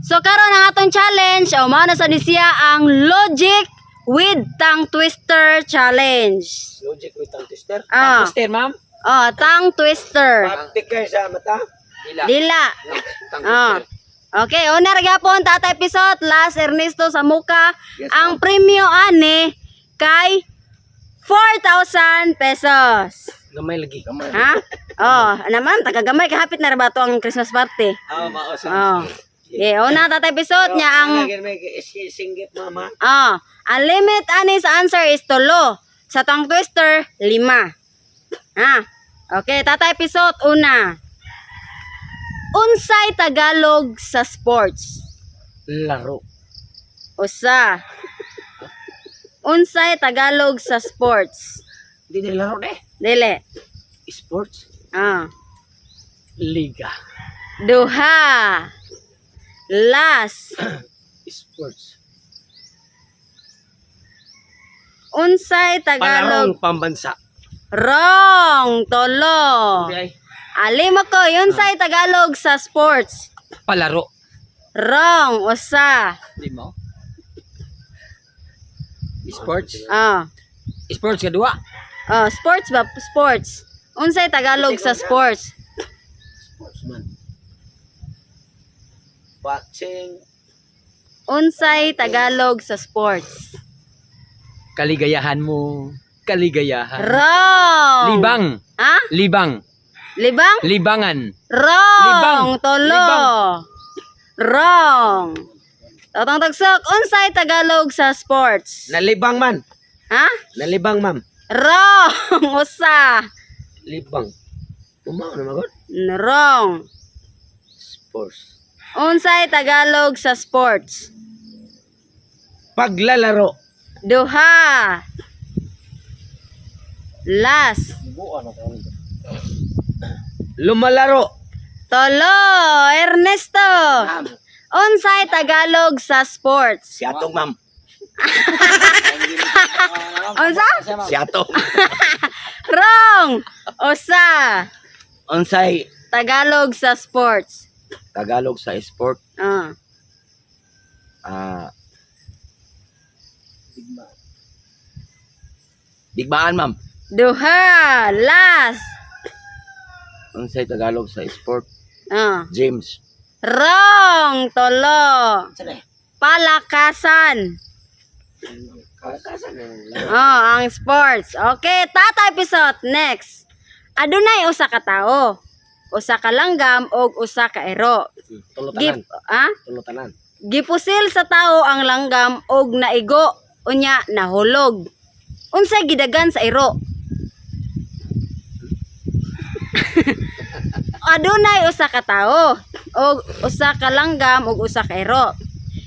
So karon ang atong challenge, o mao na sa ni siya ang Logic with Tongue Twister Challenge. Logic with tongue twister. Ah. Twister, ma'am. Oh, tongue twister. Paptik kayo sa mata. Dila. Dila. Tongue Ah. twister. Okay, una ra gyapon Tatay Pisot, last Ernesto sa muka. Yes, Ang premyo ani kay 4,000 pesos. Gamay lagi. Gamay. Ha? Oh, naman tagagamay kahapit na ra ba to ang Christmas party? Ah, mao sa. Oh. Yeah, una Tatay Pisot niya ang may singgit, mama. Ah, ang limit ani sa answer is tulo. Sa tongue twister, 5. Ha? Okay, Tatay Pisot, una. Unsay Tagalog sa sports? Laro. Usa. Unsay Tagalog sa sports? Hindi din laro de. Dili. Sports. Ah. Liga. Duha. Last. Sports. Unsay Tagalog? Palarong pambansa. Wrong. Tolo. Okay. Alim ko, unsay Tagalog sa sports? Palaro. Wrong. Usa. Di mo? Sports? Ah. Sports kadua. Oh, sports ba? Sports. Unsay Tagalog sa sports? Sportsman. Boxing. Unsay Tagalog sa sports? Kaligayahan mo. Kaligayahan. Wrong. Libang. Ha? Libang. Libang? Libangan. Wrong. Libang. Tolo. Libang. Wrong. Totong tagsok, unsay Tagalog sa sports? Nalibang man. Ha? Nalibang, ma'am. Wrong. Usa. Libang. Umaw na magod. Wrong. Sports. Unsay Tagalog sa sports? Paglalaro. Duha. Last. Lumalaro. Tolo, Ernesto. Unsay Tagalog sa sports? Si Atong, ma'am. Unsa? Si Atong. Wrong. Usa. Unsay Tagalog sa sports. Tagalog sa sport? Ah. Ah. Digmaan, ma'am. Duha. Last. Unsay Tagalog sa sport? Ah. James. Wrong. Tolo. Palakasan. Oh, ang sports. Okay, Tatay Pisot, next. Adunay usa ka tawo, usa ka langgam og usa ka ero. Tulutanan. Gip, ah? Tulutanan. Gipusil sa tao ang langgam og naigo, unya nahulog. Unsay gidagan sa iro? Adunay usa ka tawo og usa ka langgam og usa ka iro.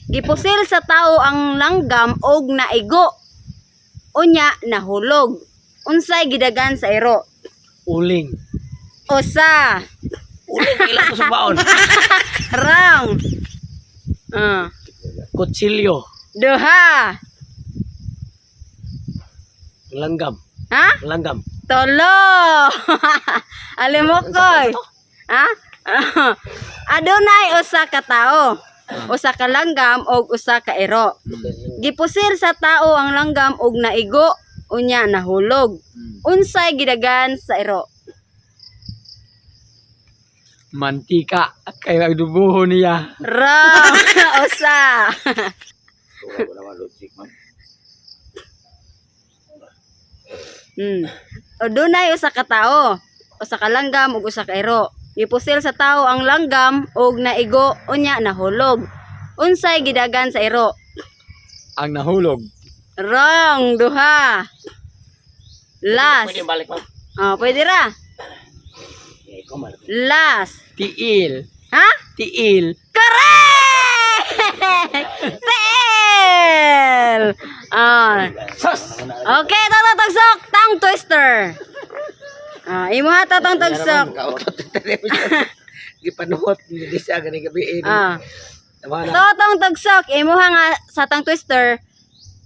Gipusil sa tao ang langgam og naigo, unya nahulog. Unsay gidagan sa iro? Uling. Usa. Uling ilang ko sa baon. Wrong. Ah. Kutsilyo. Duha. Langgam. Ha? Langgam. Tolo. Alimokoy. Ha? Adunay usa ka tawo, usa ka langgam og usa ka ero. Gipusil sa tao ang langgam og naigo, unya nahulog. Unsay gidagan sa ero? Mantika. Kay magdubuho niya. Wrong. Usa. Adunay usa ka tawo, usa ka langgam ug usa ka ero. Gipusil sa tao ang langgam og naigo, unya nahulog. Unsay gidagan sa ero? Ang nahulog. Wrong, duha. Last. Pwede balik, ma'am. Oh, pwede ra. Last. Tiil. Ha? Tiil. Correct! Tiil! Ah. Sus! Okay, Tatang Tagsok, tongue twister. Ah, imo ha, Tatang Tagsok. Gipanuhot ni siya gani gabi eh. Ah. Tama na. Totong Tagsok, imo ha nga sa tongue twister.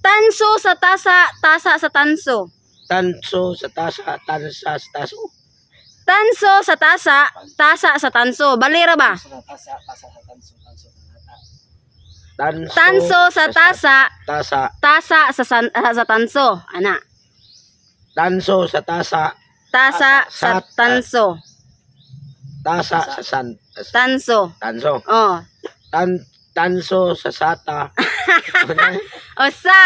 Tanso sa tasa, tasa sa tanso. Tanso sa tasa, tansa sa taso. Tanso sa tasa, tasa sa tanso. Balira ba? Sa tasa, tasa sa tanso, tanso. Tanso, Tanso sa tasa, Tasa. Tasa sa tanso. Ana. Tanso sa tasa. Tasa sa tanso. Tasa sa san. Tanso. Tanso. Oh. Tanso sa sata. Usa.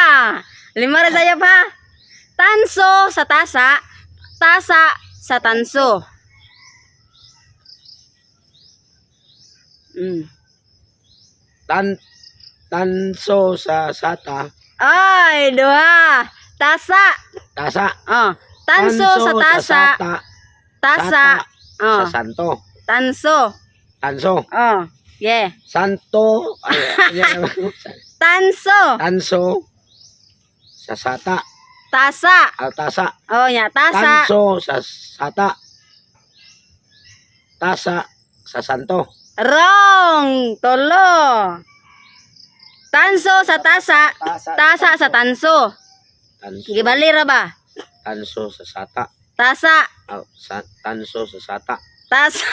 Lima ra sayop ha. Tanso sa tasa, tasa sa tanso. Tanso sa sata. Ay, duha. Tasa. Tasa. Oh. Tanso sa tasa, sata. Tasa. Oh. Sa santo. Tanso. Tanso. Oh. Yeah. Santo. Ay, yan. Tanso. Tanso sa sata. Tasa. Ah, tasa. Oh, nya, tasa. Tanso sa sata. Tasa sa santo. Wrong. Tulo. Tanso sa tasa, tasa sa tanso. Tanso. Gibali ra ba? Tanso sa sata. Tasa. Ah, tanso sa sata. Tasa.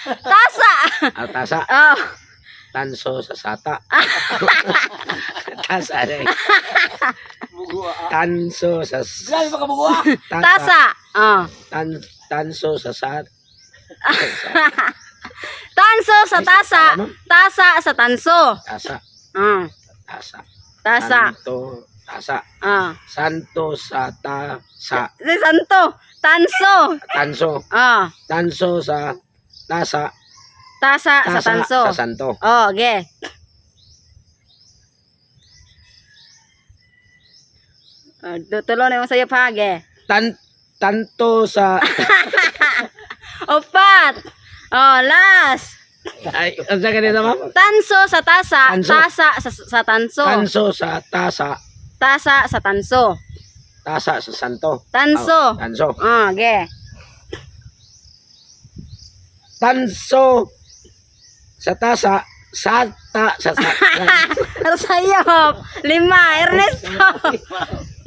Tasa. Ah, tasa. Oh. Tanso sa sata. Tasa. Eh. Tanso sa Grabe pa kabugua. tasa. Tasa. Oh. Tanso sa sat. Tanso sa tasa, tasa sa tanso. Tasa. Oh. Tasa. Tasa. Tanto. Tasa. Oh. Santo sa tasa. Si santo. Tanso. Tanso. Oh. Tanso sa tasa. Tasa sa Tasa tanso. sa santo. Oh, ge. Oh, tulo na yung sayo pa, ge. Tanto sa Upat. Oh, last. Ay, ano sa ganito, ma'am? Tanso sa tasa, Tanso. Tasa sa tanso. Tanso sa tasa. Tasa sa tanso. Tasa sa santo. Tanso. Oh, tanso. Oh, ge. Tanso sa tasa. Sata sa sa. Sayop. Lima. Ernesto.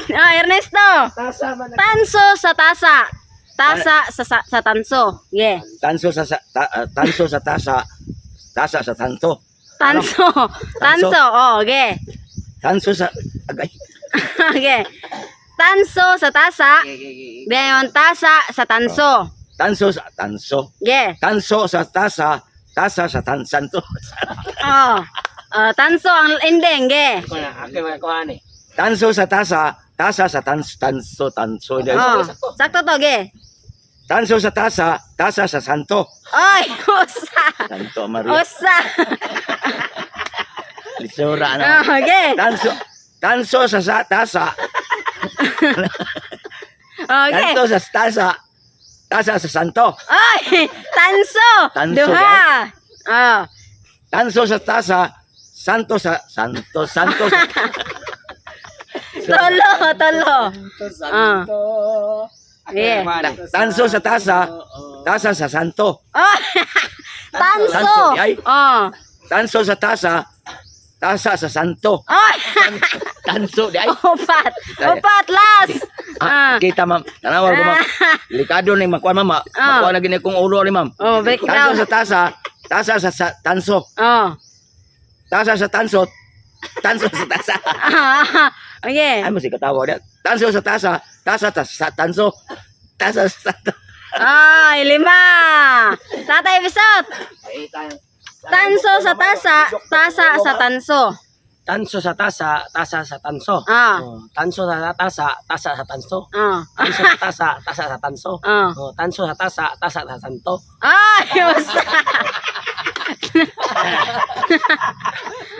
Oh, Ernesto. Tasa man. Tanso sa tasa. Tasa sa tanso. Ge. Tanso sa tasa, tasa sa tanto. Tanso. Tanso. Oh, ge. Tanso sa agay. Okay. Tanso sa tasa. Dayon tasa sa tanso. Tanso sa tanso. Ge. Tanso sa tasa, tasa sa santo. Oh. Oh, tanso ang ending, ge. Tanso sa tasa, tasa sa tanso tanso. Oh. Sakto to, ge. Tanso sa tasa, tasa sa santo. Oy, usa. Santo Maria. Usa. Lisura na. Oh, ge. Tanso sa tasa, Oh, ge. tanso sa tasa, tasa sa santo. Oy, tanso. Tanso, Duha. Oh. Tanso sa tasa, santo sa santo, santo sa Tulo, tulo. Ah. Yeah. Tanso sa tasa, tasa sa santo. Oh. Tanso. Tanso, ay. Oh. Tanso sa tasa, tasa sa santo. Oy. Tanso di ay. Upat. Upat last. Ah, Ah. kita ma'am, tanawa ko ma'am. Delikado ni makuha ma'am. Ah. Makuha na gini kong ulo ni ma'am. Oh, break Tanso down. sa tasa, tasa sa tanso. Oh. Tasa sa tanso, tanso sa tasa. Ah, okay. Ay mo si katawa dia. Tanso sa tasa, tasa sa tanso. Tasa sa santo. Ay, lima. Tatay Bisot. Tanso sa tasa, tasa sa tanso. Tanso sa tasa, tasa sa tanso. Ah. Oh, tanso sa tasa, tasa sa tanso. Ah. Tanso sa tasa, tasa sa tanso. Ah. Oh, tanso sa tasa, tasa sa santo. Ay, usa.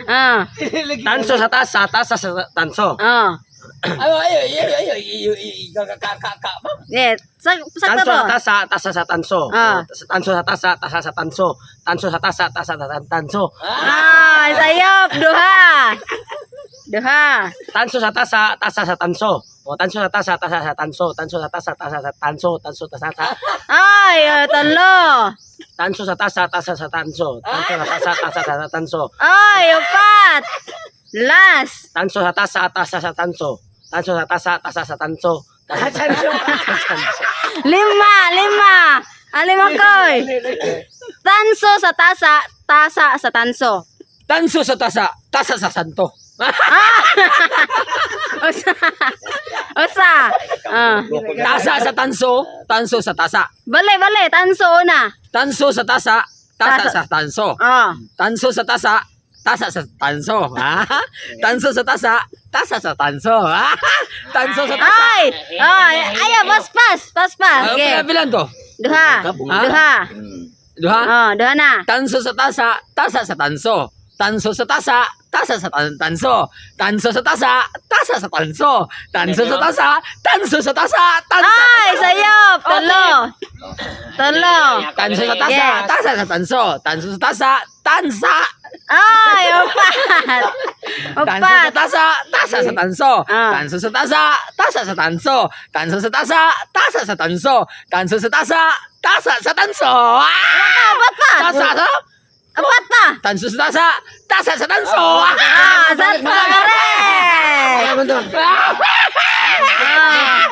Ah, Tanso sa tasa, tasa sa tanso. ah. Ayo ayo ayo ayo ayo ka ka ka ka. Yeah, sakto Tanso to. sa tasa, tasa sa tanso. Ah. Oh, tanso sa tasa, tasa sa tanso. Tanso sa tasa, tasa sa tanso. Ay, sayop, duha. Duha. Tanso sa tasa, tasa sa tanso. Oh, tanso sa tasa, tasa sa tanso. Tanso sa tasa, tasa sa tanso. Tanso sa tasa. Ay, oh, talo. Tanso sa tasa, tasa sa tanso. Tanso sa tasa, tasa sa tanso. Ay, upat. Last. Tanso sa tasa, tasa sa tanso. Tanso sa tasa, tasa sa tanso. Tasa sa tanso. Lima, lima. Alin koy. Tanso sa tasa, tasa sa tanso. Tanso sa tasa, tasa sa santo. Usa. Usa. Ah. Tasa sa tanso, tanso sa tasa. Bale, bale, tanso una. Tanso sa tasa, tasa Tasa. sa tanso. Ah. Tanso sa tasa, tasa sa tanso. Ha? Tanso sa tasa, tasa sa tanso. Ha? Tanso sa tasa. Ay! Ay, ay, pas pas, pas pas. Ano Okay. bilang to? Duha. Ha? Duha. Duha? Oh, duha na. Tanso sa tasa, tasa sa tanso. Tanso sa tasa, tasa sa tanso. Tanso sa tasa, tasa sa tanso. Tanso sa tasa, tanso sa tasa, tanso. Ay, sayop. Tulo. Tulo. Tanso sa tasa, Yes. tasa sa tanso. Tanso sa tasa, tansa. Ay, upat. Tanso sa Upat. tasa, tasa sa tanso. Ah. Tanso sa tasa, tasa sa tanso. Tanso sa tasa, tasa sa tanso. Tanso sa tasa, tasa sa tanso. Ah! Upat pa. Tasa sa Upat pa. tanso sa tasa, tasa sa tanso. Ah, sakto. Correct. Ah.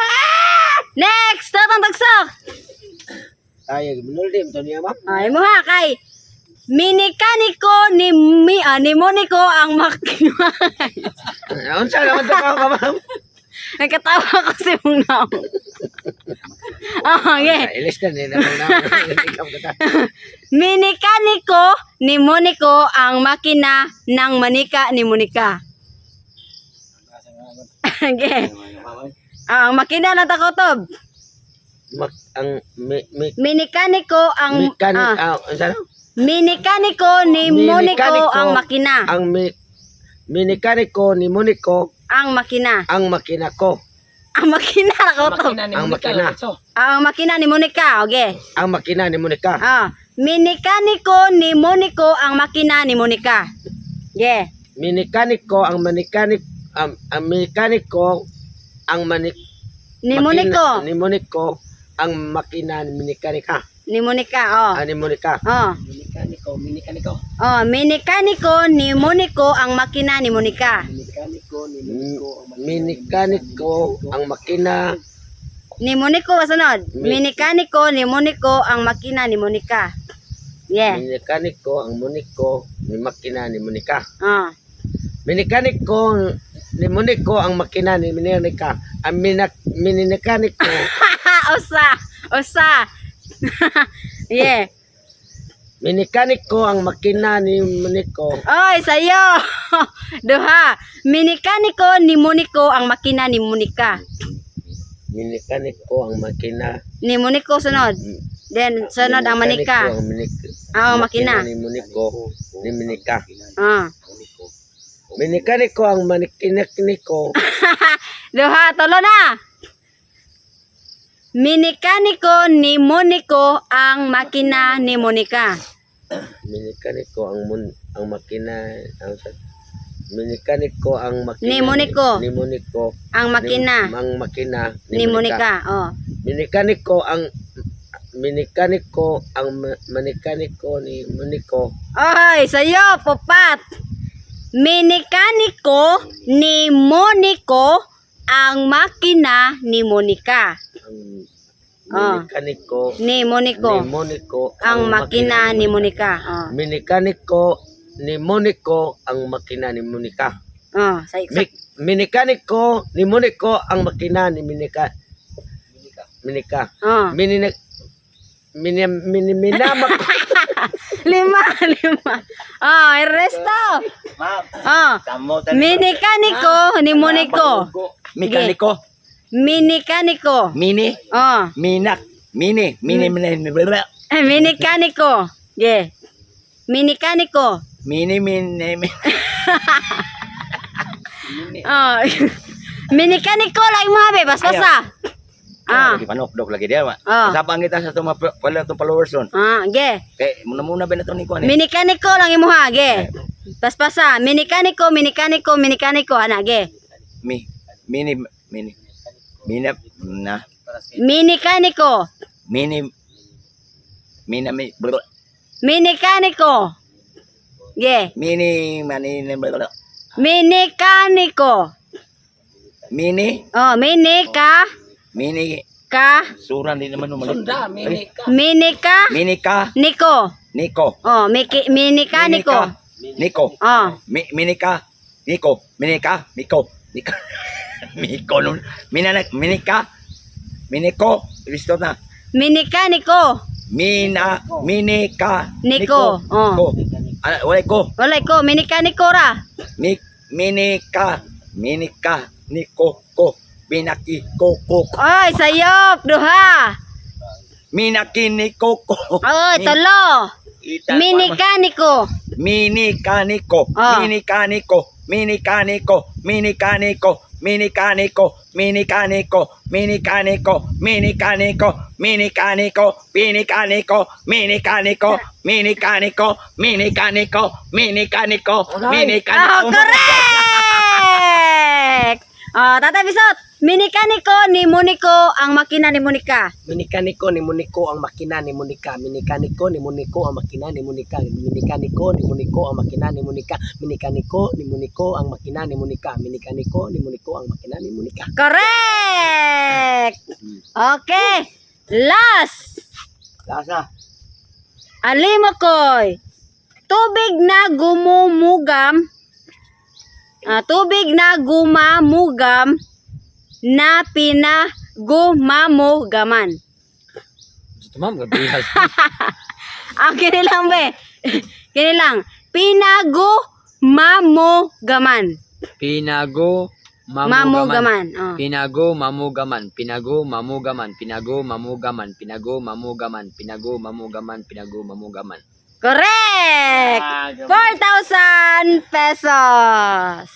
Next, tatang tagsak. Ay, manuldi to niya, ma'am. Ay, mo ha, kay Minikaniko ni mi, ah, ni Monico ang makina. Unsa naman to ka, ma'am? Nagkatawa ko si mong naong. Oh, okay. Ilis ka ni naman na. Minikaniko ni Monico ang makina ng manika ni Monica. Okay. Ah, ang makina ng takotob. Mak ang mi mi Minikaniko ang mechanic ah, ah, unsa na? minikaniko ni Monico Minikaniko ang makina. Ang mi minikaniko ni Monico Ang makina. ang makina ko. Ang makina takotob. Ang makina. Ah, ang makina ni Monica, okay. Ang makina ni Monica. Ah, minikaniko ni Monico ang makina ni Monica. Yeah. Minikaniko ang manikanik ang mekaniko ang manik Ni makina- Monico. ni Monico ang makina ni Mekanika. Ni Monica, oh. Ah, ni Monica. Oh. Minikaniko, minikaniko. Oh, minikaniko ni Monico ang makina ni Monica. Minikaniko, Minikaniko ang makina Ni Monico wasunod. Minikaniko ni Monico ang makina ni Monica. Yeah. Minikaniko ang Monico ni makina ni Monica. Oh. Minikaniko ni Monico ang makina ni Monica. Ang minak minikaniko Usa, usa. Yeah. minikaniko ang makina ni Monico. Oy, sayo. Duha. Minikaniko ni Monico ang makina ni Monica. Minikaniko ang makina. Ni Monico sunod. Then sunod ang manika. Minikaniko ang Ah, ang makina. ni Monico ni Monica. Ah. Minikaniko ang manikiniko. Duha, tulo na. Minikaniko ni Monico ang makina ni Monica. Minikaniko ang mon, ang makina ang Minikaniko ang makina Ni Monico. Ni Monico Ang makina Ni, ang makina ni Monica. Oh. Minikaniko ang minikaniko ang manikaniko ni Monico. Oy, sayo, popat. Minikaniko ni Monico ang makina ni Monica. Ang Ah. minikaniko Ni Monico ni Monico ang makina ni Monica. Oh. Minikaniko ni Monico ang makina ni Monica. Oh, sa, sa, Minikaniko ni Monico ang makina ni Minika. Minika. oh. Minina mini mini minamak Lima, lima. Oh, el resto. Ma'am, Oh. tamo Minikaniko ni Monico. Mekaniko. Minikaniko. Mini, Oh. minak, mini, mini, mini, mini, Eh, Minikaniko. Yeah. Minikaniko. mini, mini, mini. Oh. Minikaniko lang mo habe, bas basa. Ah. Lagi panokdok lagi dia, ma. Ah. Usapang kita sa itong mga wala itong followers ron. Ah, ge. Kay muna-muna ba na ito ni Kuan eh. Minikaniko lang imo ha, ge. Paspasa, minikaniko, minikaniko, minikaniko ana ge. Mi, mini, mini, mina, na, Minikaniko. mini, mina, mi, blah, Minikaniko. Ge. mini, mani, blah, blah. Minikaniko. Mini, Oh, minika mini, Ka Sura di naman umalit. Sunda, minika. Minika Minika niko. Niko. Oh, miki, minika niko. Niko. Oh, Minika Niko. Minika Miko. Nika. Miko nun. Minanak Minika Miniko. Listo na. Minika niko. Mina Minika Niko. Oh. Ko. Ah, wala ko. Wala ko, minika niko ra. Mi Minika Minika Niko ko. Minaki ko ko. Oy, sayop duha. Minaki niko ko. Oy, tulo. Minika niko. Minikaniko, Ah. minikaniko, minikaniko, minikaniko, minikaniko, minikaniko, minikaniko, minikaniko, minikaniko, minikaniko, minikaniko, minikaniko, minikaniko, minikaniko, Oh, minikaniko. Correct! Oh, Tatay Bisot, minikaniko ni Moniko ang makina ni Monica. Minikaniko ni Moniko ang makina ni Monica. Minikaniko ni Moniko ang makina ni Monica. Minikaniko ni Moniko ang makina ni Monica. Minikaniko ni Moniko ang makina ni Monica. Minikaniko ni Moniko ang makina ni Monica. Correct! Okay. Last. Lasa. Alimokoy. Tubig na gumumugam. Ah, tubig na gumamugam na pinagumamugaman. Ito, ma'am, grabe. Ang kini lang be. Kini lang. Pinagumamugaman. Pinago mamugaman. Mamugaman. Oh. Pinago mamugaman. Pinago mamugaman. Pinago mamugaman. Pinago mamugaman. Pinago mamugaman. Pinago mamugaman. Correct! 4,000 pesos.